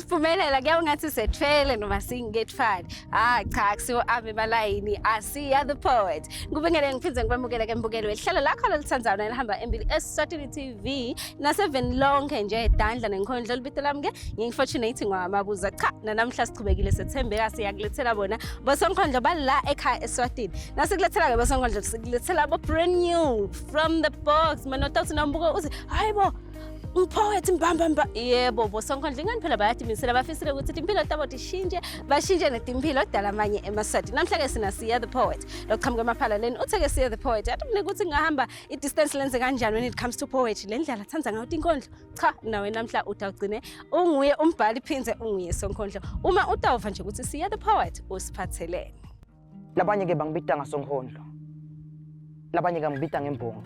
Nasiphumelela kuyabe ngathi sethwele noma singethwali. Ah cha, akusiwo ami malayini, Asiya the Poet. Ngibingele ngiphinde ngikwamukele ke mbukelo wehlelo lakho lolithandayo nelihamba embili Eswatini TV naseveni lonke nje edandla nenkhondlo. Libito lami ke ngingifortunate ngwamabuza. Cha, nanamhla sichubekile sethembeka siyakulethela bona bosonkhondlo bala ekhaya Eswatini. Nasikulethela ke bosonkhondlo, sikulethela bo brand new from the box. Mana utawuthi nambuko uthi hayibo, ngipoet mbamba mba. Yebo, bosonkhondlo ingani phela bayatimisela, bafisile ukuthi timphilo tabo tishintshe, bashintshe netimphilo dala amanye emaswati. Namhla-ke sina Siya the Poet lokuqhamuka emaphalaleni. Uthe-ke Siya the Poet athi mina ukuthi ngingahamba i-distance lenze kanjani when it comes to poetry, le ndlela athanda ngayo tinkondlo. Cha, nawe namhla utawugcine unguye umbhali phindze unguye sonkhondlo uma utawuva nje ukuthi Siya the Poet usiphathelene. Labanye ke bangibita ngasonkondlo, labanye ke ngibita ngembongo,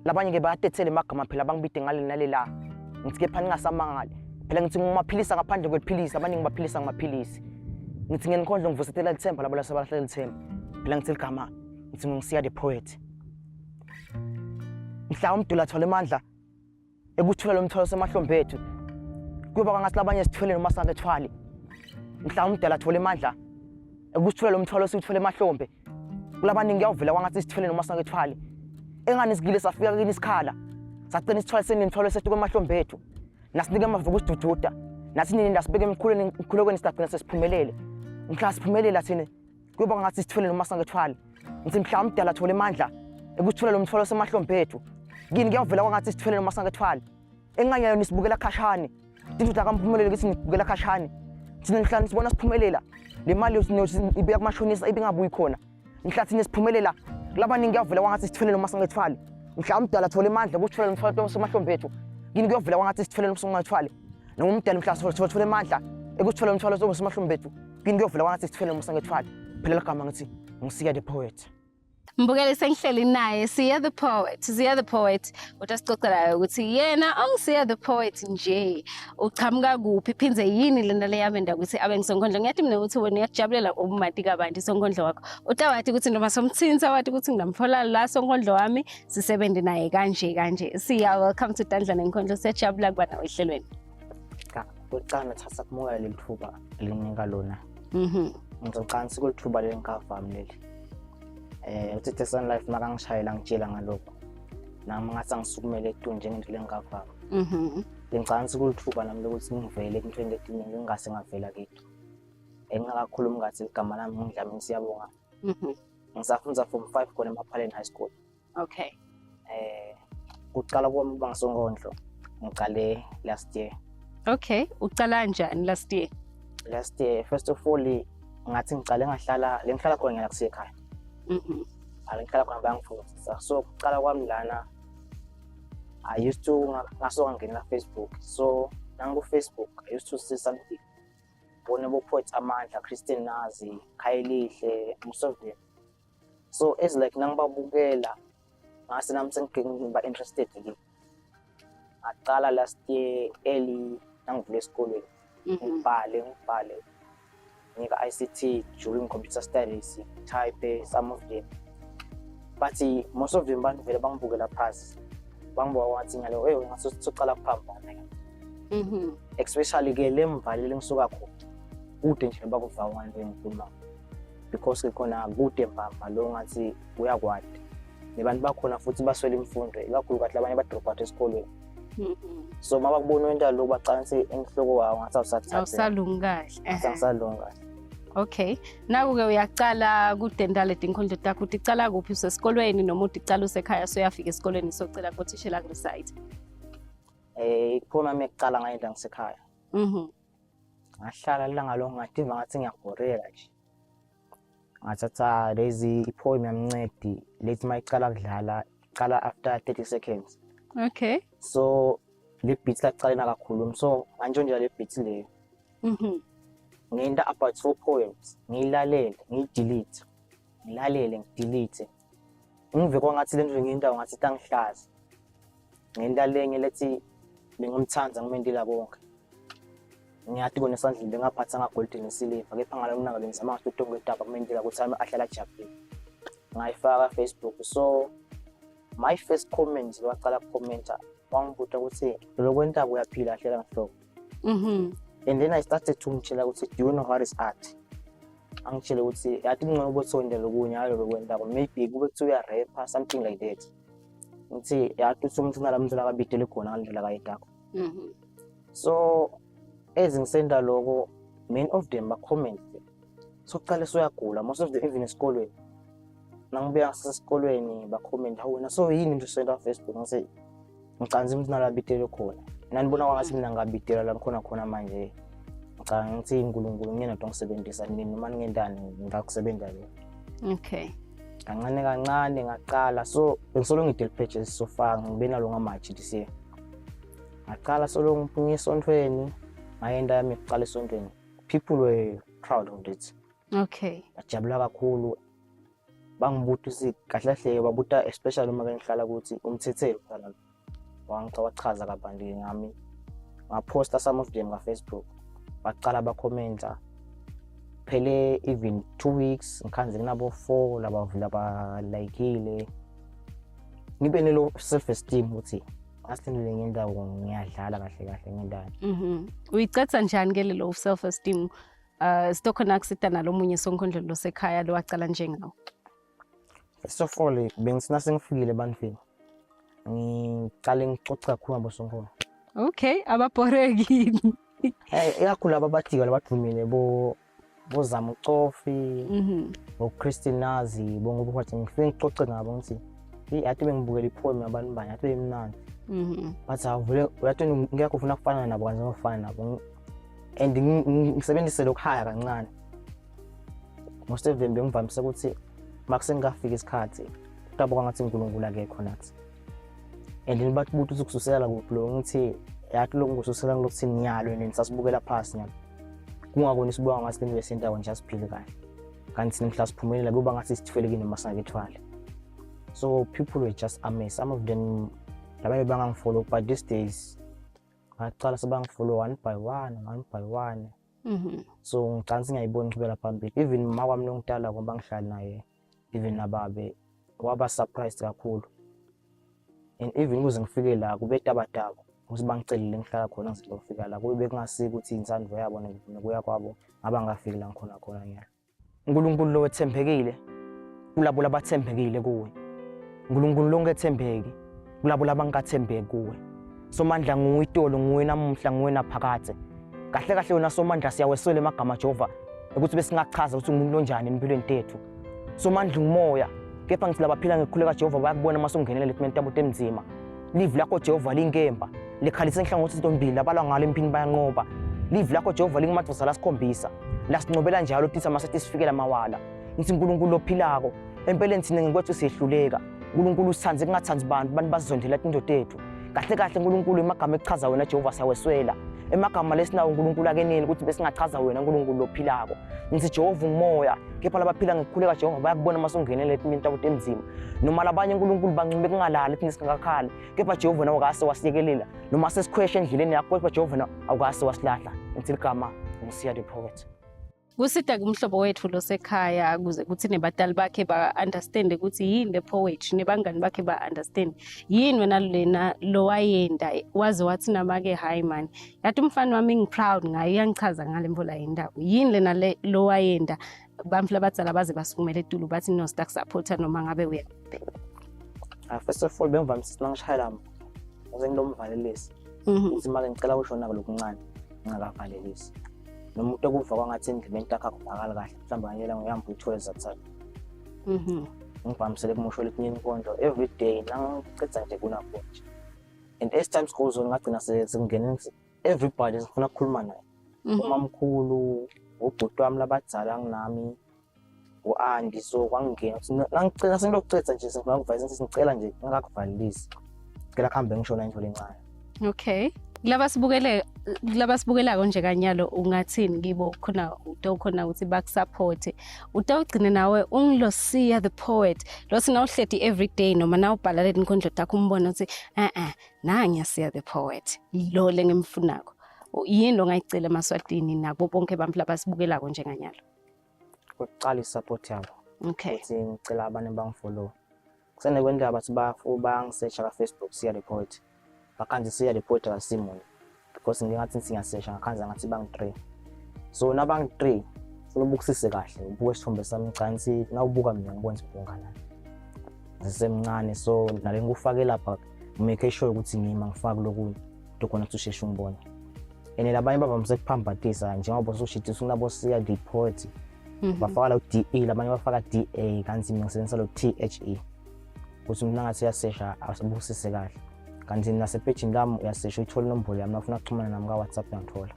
labanye ke bayatethela emagama phela bangibide ngale nalela. Ngithi kepha ningasamangali phela, ngithi ngimaphilisa ngaphandle kweliphilisi, abaningi baphilisa ngamaphilisi. Ngithi ngenkondlo ngivusetela lithemba labo lasebalahlela lithemba. Phela ngithi ligama ngithi ngisiya the Poet. Mhla umdula athola amandla ekuthula lo mthwalo semahlombe ethu, kuyoba kwangathi labanye sithwele noma singakethwali. Mhla umdala athole amandla ekuthula lo mthwalo siwuthwele emahlombe, kulabaningi kuyawuvela kwangathi sithwele noma singakethwali. Engani sigile safika kini isikhala, sagcina isithwale senemthwalo sethu kwemahlombe ethu. Nasinike amava kusidududa, nathi nini ndasibeka emkhulweni emkhulekweni, sagcina sesiphumelele. Mhla siphumelela thina kuyoba ngathi sithwele noma singakethwali. Ngithi mhla umdala athole amandla ekuthula lo mthwalo semahlombe ethu, kini kuyawuvela kwangathi sithwele noma singakethwali. Enganyayo nisibukela khashane, tinto akamphumelelo kithi nisibukela khashane. Thina nihlala nisibona siphumelela, le mali ibuya kumashonisa ibingabuyi khona. Mhla thina siphumelela, kulabaningi kuyavela kwangathi sithwele noma singethwali. Mhla umdala athole amandla ukuthula lo mthwalo semahlombe ethu, kini kuyovela kwangathi sithwele noma singethwali. Noma umdala mhla sithole amandla ekuthwala umthwalo semahlombe ethu, kini kuyovela kwangathi sithwele noma singethwali. Phela ligama ngithi ngisiya the Poet. Mbukeli, sengihleli naye Siya the Poet. Siya the Poet utasicocelayo ukuthi yena onguSiya the Poet nje uchamuka kuphi, phindze yini lena leyamenda ukuthi abe ngisonkondlo. Ngiyathi mina ukuthi wena uyakujabulela umati kabanti sonkondlo wakho. Utawati ukuthi noma somthinsa wathi ukuthi nginamthola la sonkondlo wami sisebenze naye kanje kanje. Siya, welcome to Tandla Nenkhondlo. Siyajabula kuba nawe ehlelweni. Cha, kuqala thatha kumukela leli thuba elinika lona. Ngizocala kulithuba leli ngikavami leli. Uthethe Sun Life makangishayela ngitshela ngalokho. Nami ngathi angisukumele etu njengento lengikavami. Ngicabanga ukuthi kulithuba nami lokuthi ngivele entweni letiningi ngingase ngavela kithi. Engingakakhulumi ngathi igama lami nguDlamini Siyabonga. Ngisafundza form 5 khona eMaphaleni High School. Kuqala kwami ukuba ngisonkondlo ngiqale last year. Okay, ucala kanjani last year? Last year, first of all, ngathi ngicale ngahlala le ngihlala khona ngena kusekhaya. Ala ngihlala khona bayangifundisa. So kuqala kwami lana I used to ngasuka ngena Facebook. So nangu Facebook I used to see something. Bona bo poets Amandla, Christine Nazi, Khayelihle, most of them. So as like nangibabukela ngase nami sengiba interested ke. Ngaqala last year early nangivula esikolweni. Ngibhale ngibhale ngika ICT during computer studies, type some of them, but most of them bantu vele bangibukela phasi, bangibuka wathi ngalo, hey, ngathi socala kuphambana. Especially ke le mvalile ngisuka khona kude nje bakuva ngento engikhuluma, because ke khona kude mbamba lo ngathi uyakwadi nebantu bakhona futhi baswele imfundo, ikakhulu kahle abanye ba-drop out esikolweni. So uma bakubona wenta lokhu bacansi enhloko wawo ngathi awusathathe. Awusalungi kahle. Ngathi angisalungi kahle. Okay. Naku-ke uyacala kudenda letinkondlo takho, uticala kuphi, usesikolweni noma uticala usekhaya soyafika esikolweni socela kothishela ku-recite? Iphuma yami yokuqala ngayenda ngisekhaya. Ngahlala ilanga lonke, ngativa ngathi ngiyabhoreka nje. Ngathatha lezi ipoem yamncedi lethi mayicala kudlala iqala after 30 seconds. So le beat laqala nakakhulumi, so ngantshontsha le beat leyo. Ngenta about four poems, ngiyilalele, ngiyidelete, ngilalele, ngidelete. Ngive kwangathi le nto ngiyindawo ngathi itangihlaza. Ngenta lenye lethi bengimthanda ngimendela konke. Ngiyathi kona esandleni bengaphathanga golide nesiliva, kepha ngalo mnaka bengizama ngathi utonke idaba kumendela ukuthi ami ahlala ajabulile. Ngayifaka Facebook, so my first comment waqala kukhomenta wangibuta ukuthi lo kwentaba uyaphila hlela ngihloko. And then I started to ngitshela ukuthi, do you know what is art? Angitshele ukuthi yathi ngcono ubothonde lokunye hayi lokwentako, maybe kube kuthiwa uyarapha, something like that. Ngithi yathi uthi umuntu nala muntu lakabidele khona ngalendlela kayidakho. So as ngisenda lokho, many of them ba-comment, sokuqala soyagula, most of them even esikolweni. Nangibuya ngisesikolweni ba-comment, hawu wena so yini into senda Facebook? Ngise ngicanza umuntu nalabidele khona. Nanibona kwangathi mina ngingabidela la ngikhona khona manje. Ngicabanga ngithi uNkulunkulu ngiyena into ngisebenzisa nini noma ngingendani ngingakusebenza lo. Kancane kancane ngaqala, so bengisolo ngidel pages so far ngibe nalo nga-March this year. Ngaqala solo ngiphunya esontweni, ngayenda yami kuqala esontweni. People were proud of it. Bajabula kakhulu. Bangibuta ukuthi kahle kahle babuta especially uma ngihlala ukuthi umthetheli phela. Wangichaza kabanzi ngami. Ngaphosta some of them ka-Facebook. Baqala bakhomenta. Phele even 2 weeks ngikhanze kunabo 4 laba laba-like-ile. Ngibe nelo self esteem ukuthi ngasilindele ngendawo ngiyadlala kahle kahle ngendaba. Uyicetha njani ke lelo self esteem? Sitokhona kusita nalomunye sonkondlo losekhaya lo wacala njengawo. First of all, bengithi nasengifikile ebantwini ngiqale ngixoxe kakhulu ngabo sonkondlo. Okay, ababhorekile. Ikakhulu laba abadika labadumile bo boZama Ucofi, bo Christine Nazi, bo ngoba ngifike ngixoxe nabo ngithi hey yathi bengibukela ipoem yabantu bani yathi bemnandi. Bathi awuvule uyathi ngiyakho ufuna kufana nabo kanje ngofana nabo. And ngisebenzise lokuhaya kancane. Most of them bengivamise ukuthi makusengafika isikhathi kutabuka ngathi uNkulunkulu akekho nathi. And then bathi buthi ukususela kuphi lo ngithi yathi lokhu kususela ngilokuthi nyalo and sasibukela phasi nyalo. Kungakona isibuka ngathi lento yesinto nje asiphile kahle. Kanti thina mhla siphumelela kuba ngathi sithwele kini masakethwale. So people were just amazed. Some of them labanye bangangifollow, but these days ngaqala sebangifollow one by one, one by one. So ngicabanga ngiyayibona inqubela phambili. Even mama wami longidala ngoba ngihlala naye, even nababe waba surprised kakhulu. And even kuze ngifike la kube tabataba ukuthi bangicelile ngihlala khona ngizofika la kube bekungasiki ukuthi insandvo yabo nokuya kwabo ngaba ngafiki la ngikhona khona nyalo. uNkulunkulu lo wethembekile kulabo labathembekile kuwe. uNkulunkulu lo ngethembeki kulabo labangathembeki kuwe. Somandla nguwe itolo, nguwe namuhla, nguwe naphakadze. Kahle kahle wena Somandla siyaweswela emagama Jehova ukuthi besingachaza ukuthi umuntu lonjani empilweni tethu. Somandla ngumoya, kepha ngithi labaphila ngekukhuleka Jehova bayakubona uma sungenela letimeni tabo temzima. Livi lakho Jehova linkemba, likhalisa inhlangothi tombili, labalwa ngalo empini bayanqoba. Livi lakho Jehova lingumadoda lasikhombisa, lasincobela njalo titsa masethi sifikela mawala. Ngithi uNkulunkulu ophilako, empeleni thina ngekwethu siyehluleka. uNkulunkulu usithandze kungathandi bantu, abantu bazondela tinto tethu. Kahle kahle uNkulunkulu emagama ekuchaza wena Jehova siyaweswela. Emagama lesinawo uNkulunkulu akeneli ukuthi besingachaza wena uNkulunkulu ophilako. Ngithi Jehova ungumoya, kepha labaphila ngekukhuleka Jehova bayakubona uma sungenele etimini tabo temzima. Noma labanye uNkulunkulu bancume kungalali thina singakakhali, kepha Jehova nawe akase wasiyekelela. Noma sesikhwesha endleleni yakho, kepha Jehova nawe awukase wasilahla. Ngithi ligama nguSiya the Poet. Kusita kumhlobo wethu losekhaya kuze kuthi nebatali bakhe ba-understand ukuthi yini le poetry, nebangani bakhe ba-understand yini wena lena lowayenda waze wathi nama-ke hayi mani yathi umfana wami ngi-proud ngaye uyangichaza ngale mvula yendaba yini lena le lowayenda bantu labadzala baze basukumele etulu bathi no sitakusapota noma ngabe uya. First of all bengivamise ukuthi mangishayela ngise ngilomvalelisi. Ukuthi make ngicela usho nako lokuncane ngingakavalelisi. Nomuntu okuva kwangathi endlebeni takhe akuvakali kahle mhlawumbe nganyela ngihamba uyithole zathathu. Ngivamisele kumusho letinye inkondlo every day nangiceda nje kunakho nje. And as time goes on ngagcina sengingena everybody ngifuna ukukhuluma naye. Umamkhulu, ubhuti wami labadzala nginami, u-anti, so kwangingena ukuthi nangicela sengilokucetha nje sengifuna ukuvalisa ngicela nje ngingakakuvalelisi. Ngicela kuhambe ngisho na into lencane. Okay. Kulaba sibukelako nje kanyalo ungathini kibo khona utokhona ukuthi bakusupport. Utawugcina nawe ungiloSiya the Poet. Lo sinawuhleti every day noma nawubhala le inkondlo takho umbone ukuthi nangiya Siya the Poet. Lo lengimfunako. Yini longayicela emaswatini nabo bonke abantu labasibukelako njenganyalo? Ukuqala isupport yabo. Ukuthi ngicela abantu bangifollow. Kusenekwendaba bathi bangisearcha ka Facebook Siya the Poet. Bakhanze Siya the Poet akasimunye. Because ngingathi ngiyasesha ngakhanza ngathi bangi-3. So nabangi-3 funa ubukisise kahle, ubuke isithombe sami cansi, nawubuka mina ngibona ukuthi unganani. Ngisemncane so nale ngikufake lapha make sure ukuthi ngima ngifake lokunye into khona ukuthi usheshe ungibone. And labanye bavamise ukuphambatisa njengoba usushitisa kunabo Siya the poet bafaka lo DE, labanye bafaka DA, kanti mina ngisebenzisa lo THE ukuthi umuntu angathi uyasesha abusise kahle. Kanti nasepejini lami uyasesha uyithola inombolo yami, nafuna ukuxhumana nami ka-WhatsApp uyangithola.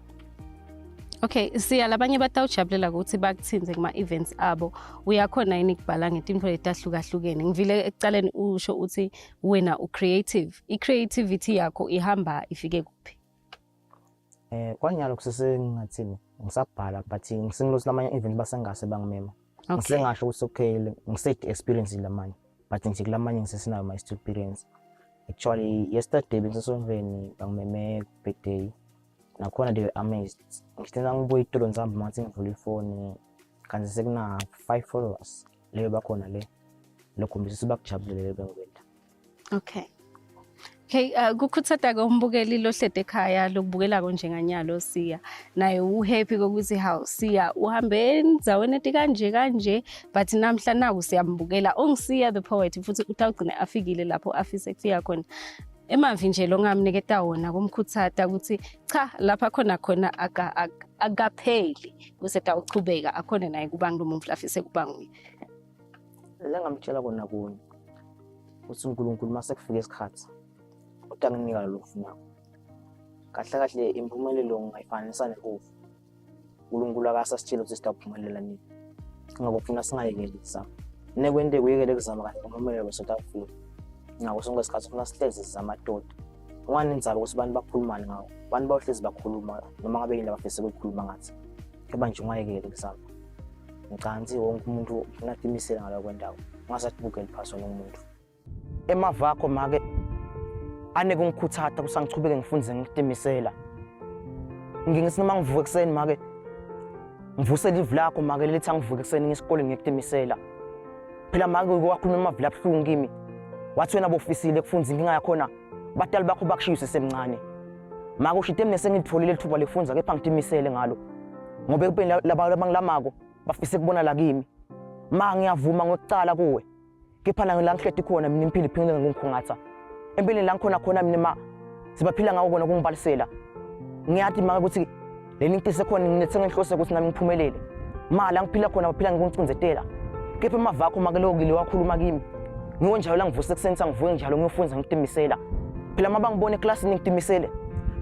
Okay, siya labanye batawujabulela ukuthi bakuthinze kuma-events abo. Uyakhona yini kubhala ngetintfo letahlukahlukene? Ngivile ekucaleni usho uthi wena u-creative. I-creativity yakho ihamba ifike kuphi? Kwanyalo kusese ngingathini, ngisabhala but ngisengilothi lamanye event basengase bangimema. Okay. Ngisengasho ukuthi okay ngiseti experience lamanye but nje kulamanye ngisesenayo my experience. Actually yesterday bengisesontweni bangimeme birthday, nakhona they were amazed. Ngithe ngibuya itolo ngihamba ngathi ngivula ifoni kanti sekuna 5 followers leyo bakhona le lokhombisa ukuthi bakujabulele bengikwenda. Okay. Okay, kukhuthata ke umbukeli lohlede ekhaya lokubukelako njenganyalo Siya. Naye uhappy kokuthi hawu Siya uhambe endzaweni eti kanje kanje but namhla naku siyambukela ongisiya the poet futhi utawugcina afikile lapho afise kufika khona. Emavi nje lo ngamniketa wona kumkhuthata ukuthi cha lapha khona khona akapheli kuse tawuchubeka akhona naye kuba ngumuntu afise kuba nguye. Le ngamtshela kona kunye ukuthi uNkulunkulu mase kufika isikhathi utanginika lo kufunako. Kahle kahle impumelelo ngingayifanisa nekufa. uNkulunkulu akasasitshela ukuthi sitawuphumelela nini. Ngakho kufuna singayekeli ukuzama. Nekwente kuyekele kuzama kahle impumelelo sitawufika. Ngakho sonke isikhathi ufuna sihlezi sizama toti. Unganenzaba ukuthi abantu bakhulumani ngawo. Abantu bayohlezi bakhuluma noma ngabe yini abafisa ukuyikhuluma ngathi. Kepha nje ungayekeli ukuzama. Ngicabanga ukuthi wonke umuntu ufuna atimisele ngaloko kwendawo. Ungasathi bukele phasi wonke umuntu. Emava akho make aneke ungikhuthatha ukuthi angichubeke ngifunde ngitimisela. Ngingithi noma ngivuka ekuseni make ngivusele ivu lakho make lithi angivuke ekuseni ngesikoleni ngiyekutimisela. Phela make wakhuluma amavila abuhlungu kimi. Wathi wena bofisile kufunda inkinga yakhona batali bakho bakushiya usesemncane. Make ushite mina sengilitholile ithuba lekufunda kepha ngitimisele ngalo. Ngoba ekubeni laba abangilamako bafise kubona la kimi. Ma ngiyavuma ngokucala kuwe. Kepha la ngihleti khona mina impilo iphinde ngikhungatha. Empilweni la ngikhona khona mina ma sibaphila ngako kona kungibalisela. Ngiyathi maka ukuthi le nto isekhona ngilethe ngenhloso ukuthi nami ngiphumelele. Ma la ngiphila khona baphila ngikungicindzetela. Kepha emava akho make lokile wakhuluma kimi. Ngiwo njalo la ngivuse ekuseni sangivuke njalo ngiyofunza ngitimisela. Phela uma bangibona eklasini ngitimisele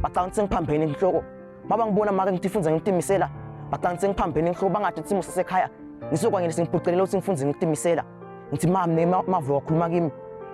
bacabanga ukuthi sengiphambene inhloko. Uma bangibona make ngitifunza ngitimisela bacabanga ukuthi sengiphambene inhloko, bangathi isimo sasekhaya ngisokwangile sengiphoqelela ukuthi ngifunze ngitimisela. Ngithi mama mavu wakhuluma kimi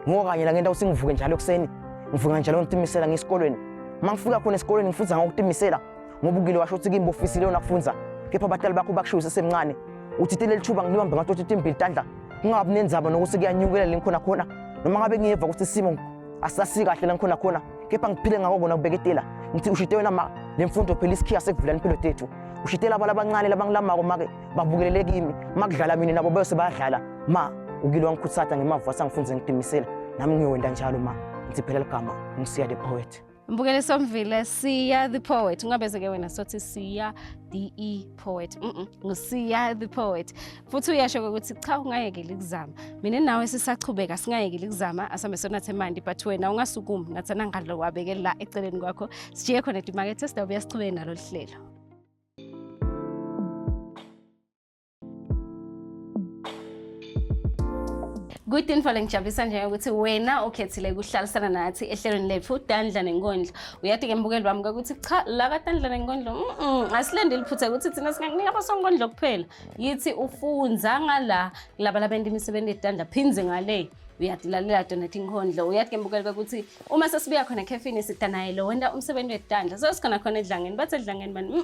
ngo kanye la ngento ukuthi ngivuke njalo ekuseni, ngivuka njalo ngitimisela ngisikolweni. Uma ngifika khona esikolweni ngifunza ngokutimisela ngoba ukile washo ukuthi kimi bofisile yona kufunza kepha abatali bakho bakushiya usesemncane. Uthi leli thuba ngilibambe ngatoti timbili tandla kungabi nenzaba nokuthi kuyanyukela le ngikhona khona noma ngabe ngiyeva ukuthi isimo asasi kahle la ngikhona khona kepha ngiphile ngako kona kubeketela. Ngithi ushite wena ma le mfundo phela isikhiya sekuvula impilo tethu. Ushitela abantu abancane labangilamako make babukelele kimi makudlala mina nabo bese bayadlala. Ma ukile wangikhuthatha ngemavu asangifunze ngitimisela nami ngiyowenda njalo ma. Ngithi phela ligama ngisiya the poet. Mbukele somvile Siya the poet. Ungabeze ke wena sothi Siya the E poet. Ngusiya the poet. Futhi uyasho ukuthi cha ungayekeli ukuzama. Mina nawe sisachubeka singayekeli ukuzama asambe sonathe mandi but wena ungasukumi nathana ngalo wabeke la eceleni kwakho. Sijiye khona edimakethe sidawubuya sichubeke nalo hlelo. Kuyinto lengijabulisa nje ukuthi wena ukhethile ukuhlalisana nathi ehlelweni lethu Tandla Nenkondlo. Uyathi ke mbukeli wami ukuthi cha la ka Tandla Nenkondlo asilendeli phutha ukuthi thina singakunika abasonkondlo kuphela. Yithi ufunza ngala laba labenta imisebenzi yetandla phinze ngale uyadilalela tona tinkondlo. Uyathi ke mbukeli ukuthi uma sesibuya khona ekhefini sida naye lo wenta umsebenzi wetandla. So sikhona khona edlangeni bathi edlangeni bani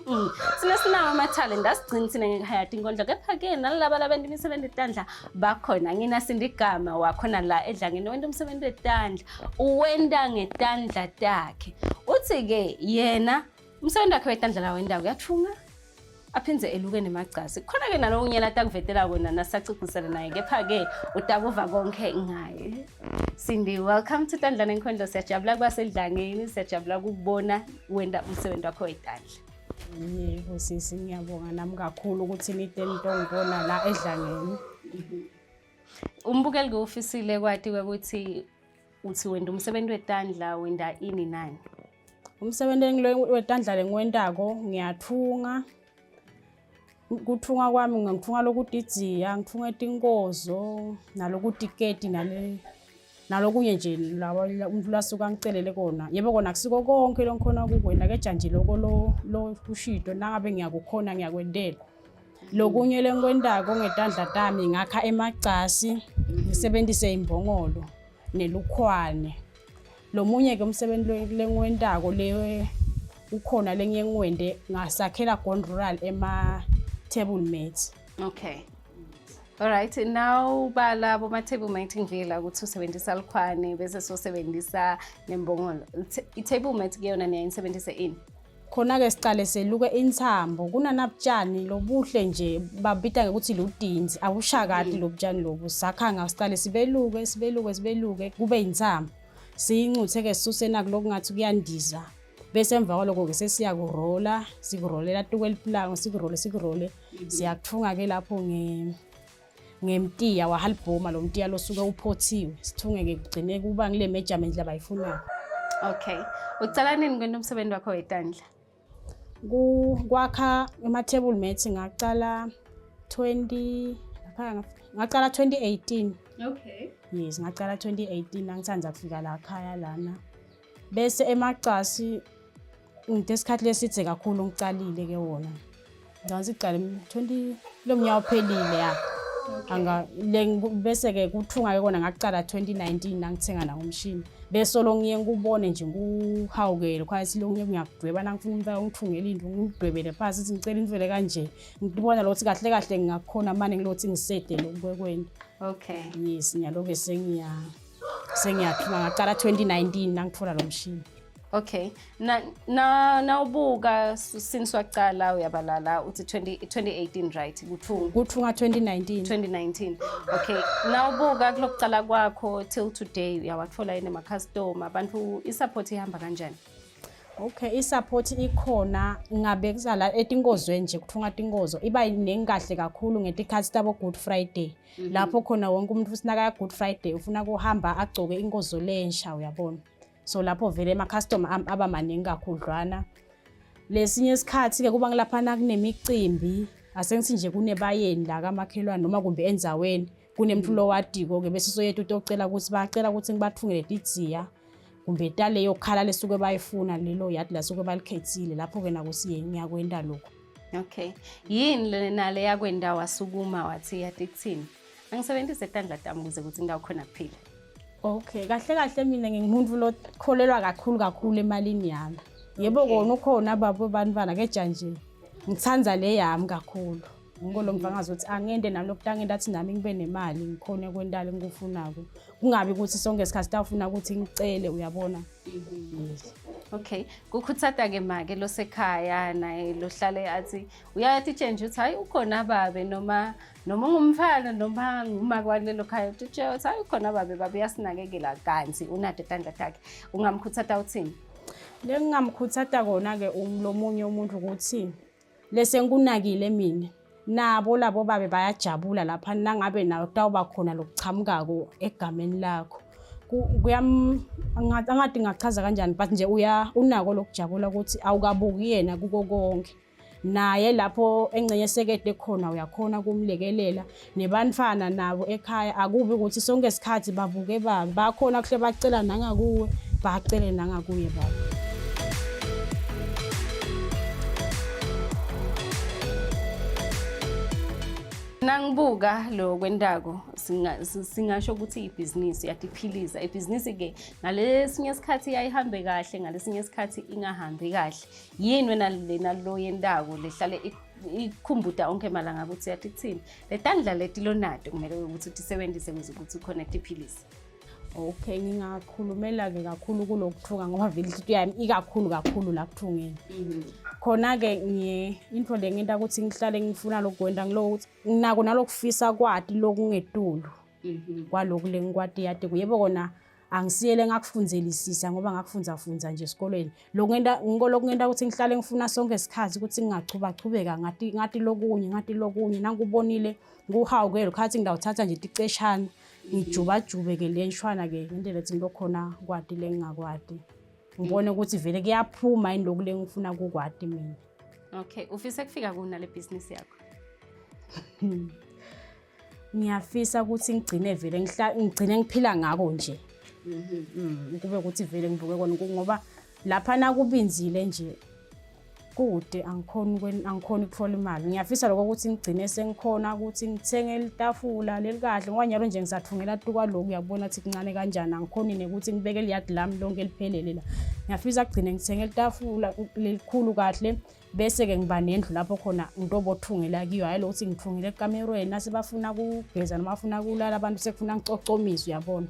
sina sinawo ama-talent asigcini thina ngekhaya tinkondlo kepha ke nalaba labenta imisebenzi yetandla bakhona. Nginasinda igama wakhona la edlangeni wenta umsebenzi wetandla uwenta ngetandla takhe. Uthi ke yena umsebenzi wakhe wetandla la wenda uyathunga aphindze eluke nemagcasi. Khona ke nalokunye la takuvetela kona nasacicisela naye kepha ke utakuva konke ngaye. Cindy, welcome to Tandla Nenkhondlo. Siyajabula kuba sedlangeni, siyajabula ukubona wenda umsebenzi wakho wetandla. Yebo sisi, ngiyabonga nami kakhulu ukuthi nide nitongibona la edlangeni. Umbukeli kuwufisile kwati ukuthi uthi wenda umsebenzi wetandla wenda ini nani? Umsebenzi wetandla lengiwentako ngiyathunga. Kuthunga kwami ngithunga lokudidziya, ngithunga tinkozo nalokutiketi nale nalokunye nje lawa umuntu lasuka angicelele kona. Yebo kona akusiko konke longikhona kukwenta keja nje loko lo lo kushito nangabe ngiyakukhona ngiyakwentela. Lokunye lengikwentako ngetandla tami ngakha emacasi ngisebentise imbongolo nelukhwane. Lomunye ke umsebenzi lengiwentako le ukhona lengiye ngiwente ngasakhela Gone Rural ema table mats. Okay. All right, now bala boma table mat ngivela ukuthi usebenzisa likhwane bese sosebenzisa nembongolo. I-table mat kuyona niyayisebenzisa ini? Khona-ke sicale seluke intsambo kunanabutshani lobuhle nje babita ngekuthi ludinzi abushakati lobutshani lobu sakha ngawo sicale sibeluke sibeluke sibeluke kube yintsambo siyincuthe-ke sisuse naku lokungathi kuyandiza bese emva kwaloko-ke sesiyakurola sikurolela tuke elipulango sikurole sikurole siyakuthunga-ke lapho ngemtiya wahalibhoma lo mtiya losuke uphothiwe sithunge-ke kugcine kuba ngile measurement labayifunayo. Okay. Ucala nini kwenta umsebenzi wakho wetandla? Kwakha ama-table mats ngaqala 20 lapha ngaqala 2018. Okay. Yes, ngaqala 2018 angithanda kufika la khaya lana. Bese emacasi ngide isikhathi lesidze kakhulu ngicalile ke wona. Ngicabanga siqale 20 lo mnyaka uphelile ya. Anga le bese ke kuthunga ke kona ngaqala 2019 nangithenga nawo umshini. Bese lo ngiye ngikubone nje nguhawukele khona silo ngiye ngiyakudweba nangifuna umfaka ungithungele into ngidwebele phansi sithi ngicela intwele kanje. Ngibona lokuthi kahle kahle ngingakhona manje ngilothi ngisede lokwekwenda. Okay. Yes, nyalo-ke sengiya sengiyathunga ngaqala 2019 nangithola lo mshini. Okay. Na na nawubuka since waqala uyabalala uthi 20 2018 right kuthunga. Kuthunga 2019. 2019. Okay. Nawubuka kulokuqala kwakho till today uyawathola yini ama customer abantu i-support ihamba kanjani? Okay, i-support ikhona ngabe kusala etinkozweni nje kuthunga tinkozo iba iningi kahle kakhulu ngetikhathi tabo Good Friday. Lapho khona wonke umuntu futhi nakaya Good Friday ufuna kuhamba agcoke inkozo lensha uyabona. So lapho vele ama customer aba maningi kakhudlwana. Lesinye isikhathi ke kuba ngilaphana kunemicimbi asengithi nje kunebayeni la kamakhelwane noma kumbe endzaweni kunemntu lowadiko ke bese soyethu utocela ukuthi bacela ukuthi ngibathungele tidziya kumbe taleyo khala lesuke bayifuna lelo yadi lasuke balikhethile lapho ke nako siye ngiyakwenta lokho. Okay. Yini lena le yakwenda wasukuma wathi yathi kuthini? Angisebenzise tandla tami ukuze ukuthi ngawukhona kuphila. Okay, kahle kahle mina ngingumuntu lokholelwa kakhulu kakhulu emalini yami. Yebo kona ukhona babo bantwana keja nje ngithanda le yami kakhulu. Ngikho mvangazi ukuthi angende nami lokutangenda athi nami ngibe nemali ngikhone kwentala engikufunako. Kungabi ukuthi sonke isikhathi tawufuna ukuthi ngicele uyabona. Yes. Okay. Kukhuthata ke make losekhaya naye lohlale athi uyathi nje uthi hayi ukhona babe noma noma ungumfana noma nguma kwalelo khaya uthi nje uthi hayi ukhona babe babe uyasinakekela kanti unato tandla takhe. Ungamkhuthata uthini? Lengingamkhuthata kona ke lomunye umuntu ukuthi lese ngikunakile mina nabo labo babe bayajabula lapha nangabe nawe kutawuba khona lokuchamukako egameni lakho. Angathi ngachaza kanjani but nje uya unako lokujabula ukuthi awukabuki yena kuko konke. Naye lapho engcenye sekede khona uyakhona kumlekelela nebantfana nabo ekhaya akubi ukuthi sonke isikhathi babuke babe bakhona kuhle bacela nangakuwe bacele nangakuye baba. Nangibuka lo kwentako singasho ukuthi ibhizinisi iyatiphilisa. Ibhizinisi ke ngalesinye isikhathi iyayihambe kahle ngalesinye isikhathi ingahambi kahle. Yini wena lena lo yentako lehlale ikhumbuta onke malanga ukuthi yathi kuthini? Letandla leti lonato kumele ukuthi utisebenzise ukuze ukuthi ukhona tiphilise. Okay, ngingakhulumela ke kakhulu kulokuthuka ngoba vele inhliziyo yami ikakhulu kakhulu la kuthungeni. Khona ke ngiye into le ngenta ukuthi ngihlale ngifuna lokwenda ngilokuthi nginako nalokufisa kwati lokungetulu kwaloku lengikwati yati yebo kona Angisiyele ngakufundzelisisa ngoba ngakufundza-fundza nje esikolweni. Lokungenta ngiko lokungenta ukuthi ngihlale ngifuna sonke isikhathi ukuthi ngingachubachubeka ngati ngati lokunye ngati lokunye nangikubonile ngikuhawukele khathi ngidawuthatha nje ticeshana ngijubajube-ke le nshwana-ke ngendlela ethi ngilokhona kwati le ngingakwati. Ngibone ukuthi vele kuyaphuma yini lokhu le ngifuna kukwati mina. Okay, ufise kufika kuna le business yakho? Ngiyafisa ukuthi ngigcine vele ngigcine ngiphila ngako nje. Kube ukuthi vele ngivuke kona ngoba lapha nakubinzile nje kude angikhoni angikhoni ukuthola imali. Ngiyafisa lokho ukuthi ngigcine sengikhona ukuthi ngithenge litafula lelikahle ngoba nyalo nje ngisathungela tukwaloku uyakubona ukuthi kuncane kanjani angikhoni nekuthi ngibeke liyadi lami lonke liphelele la. Ngiyafisa kugcine ngithenge litafula lelikhulu kahle bese-ke ngiba nendlu lapho khona ngitobothungela kiyo hhayi lokuthi ngithungele ekamerweni nasebafuna kugeza noma bafuna kulala abantu sekufuna ngicocomise uyabona.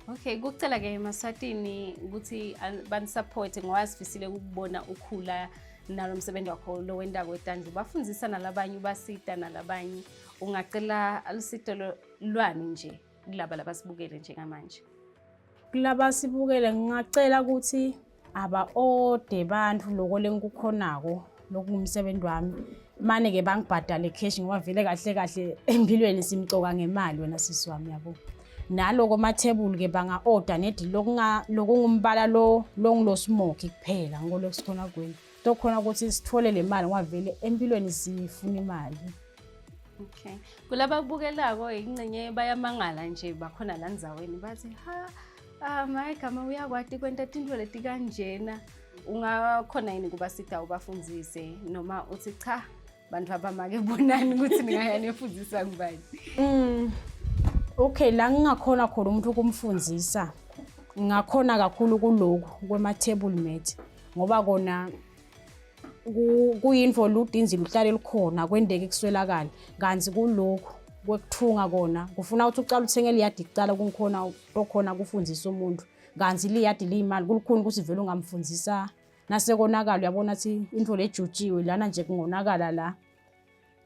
Okay, kucela-ke emaswatini ukuthi banisupport ngoba sifisile ukubona ukhula nalo msebenzi wakho lo wendako wetandla ubafundzisa nalabanye ubasita nalabanye ungacela lusito lwani nje kulaba labasibukele njengamanje? Kulabasibukele ngingacela ukuthi aba-ode bantu loko lengikukhonako lokungumsebenzi wami mane-ke bangibhadale cash ngoba vele kahle kahle empilweni simcoka ngemali wena sisi wami yabo. Naloko amathebuli-ke banga-oda nedi lokungumbala lo longulo smoke kuphela ngiko lokusikhona kwenu tokhona ukuthi sithole le mali ngoba vele empilweni sifuna imali. Okay. Kulababukelako ingcenye bayamangala nje bakhona la ndzaweni bathi ha ah my gama uyakwati kwenta tintfo leti kanjena ungakhona yini kubasita ubafundzise noma uthi cha bantu abamake bonani ukuthi ningaya niyofundzisa ngubani? Okay, la ngingakhona khona umuntu ukumfundzisa ngakhona kakhulu kuloku kwema-table mat ngoba kona kuyinto ludinzi luhlale lukhona kwendeke kuswelakala kanti kulokhu kwekuthunga kona kufuna ukuthi uqale uthenge liyadi kuqala kungikhona tokhona kufundzisa umuntu kanti liyadi liyimali kulukhuni ukuthi vele ungamfundzisa nasekonakala uyabona ukuthi into lejutshiwe lana nje kungonakala la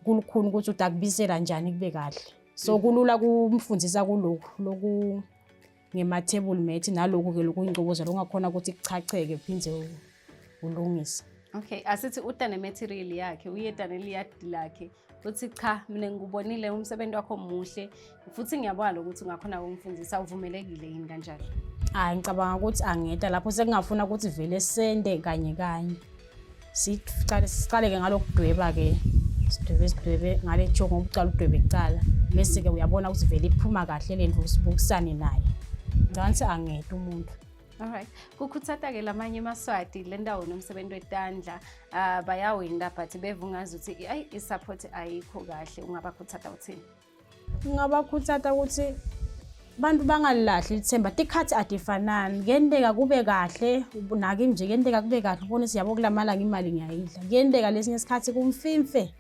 kulukhuni ukuthi utakubisela njani kube kahle so kulula kumfundzisa kulokhu loku ngema-table mat naloku-ke lokuyingcoboza lokungakhona ukuthi kuchacheke phindze ulungise. Okay, asithi uta ne-material yakhe uyeta neliyadi lakhe uthi cha mina ngikubonile umsebenzi wakho muhle futhi ngiyabona lokuthi ungakhona ukungifundisa uvumelekile yini kanjalo? Hayi ngicabanga ukuthi angeta lapho sekungafuna ukuthi vele sende kanye kanye. Siqale siqale-ke ngalokudweba-ke sidwebe sidwebe ngale joko ngoba uqala udwebe kuqala bese-ke uyabona ukuthi vele iphuma kahle le nto usibukisane naye. Ngicabanga ukuthi angeta umuntu. Alright. Kukhutsata-ke lamanye emaswati le ndawo nomsebenzi wetandla bayawinda but beva ungazi ukuthi ayi i-support ayikho kahle ungabakhutsata uthini? Ngingabakhutsata ukuthi bantu bangalilahli ithemba tikhathi atifanani kuyenteka kube kahle naki nje kuyenteka kube kahle ubone ukuthi yabo kulamalanga imali ngiyayidla kuyenteka lesinye isikhathi kumfimfe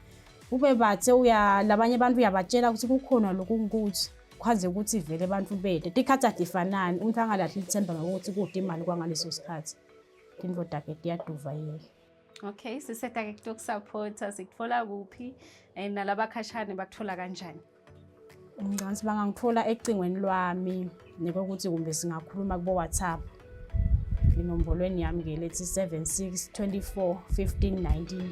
kube bathe uya labanye abantu uyabatshela ukuthi kukhona lokhu ukuthi kwanze ukuthi vele abantu bede tikhathi atifanani umuntu angalahli ithemba ngokuthi kude imali kwangaleso sikhathi tintfo takhe tiyaduva yena. Okay, siseta-ke kutokusupporta sikutfola kuphi and nalabakhashane bakutfola kanjani? Ngicabanga ukuthi bangangithola ecingweni lwami nekokuthi kumbe singakhuluma kubo WhatsApp. Inombolweni yami ke lethi 76 24 15 19.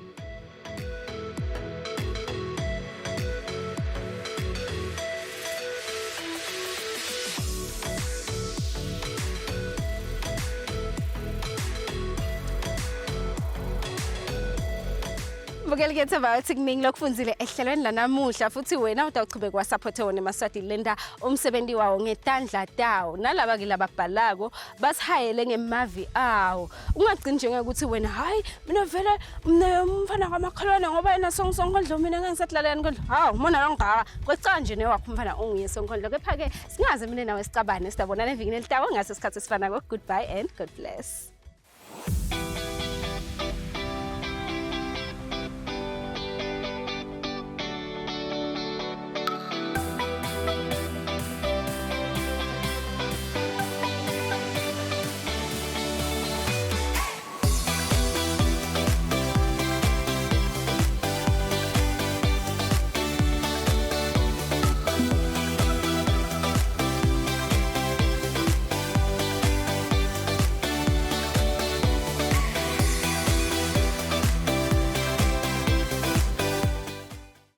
Mbukeli kuyethemba ukuthi kuningi lokufundzile ehlelweni lanamuhla futhi wena utawuchubeka wasaphothe wona emaswati lenda umsebenzi wawo ngetandla tawo nalaba-ke lababhalako basihayele ngemavi awo ungagcini njengokuthi wena hayi mina vele mna umfana kamakhelwane ngoba yena songisonkondlo mina ngeke ngisadlalela inkondlo hawu umona longaka kwecala nje newakho umfana unguye sonkondlo kepha-ke singaze mina nawe sicabane sidabonana evikini elitawo ngaso sikhathi esifanako. Goodbye and God bless.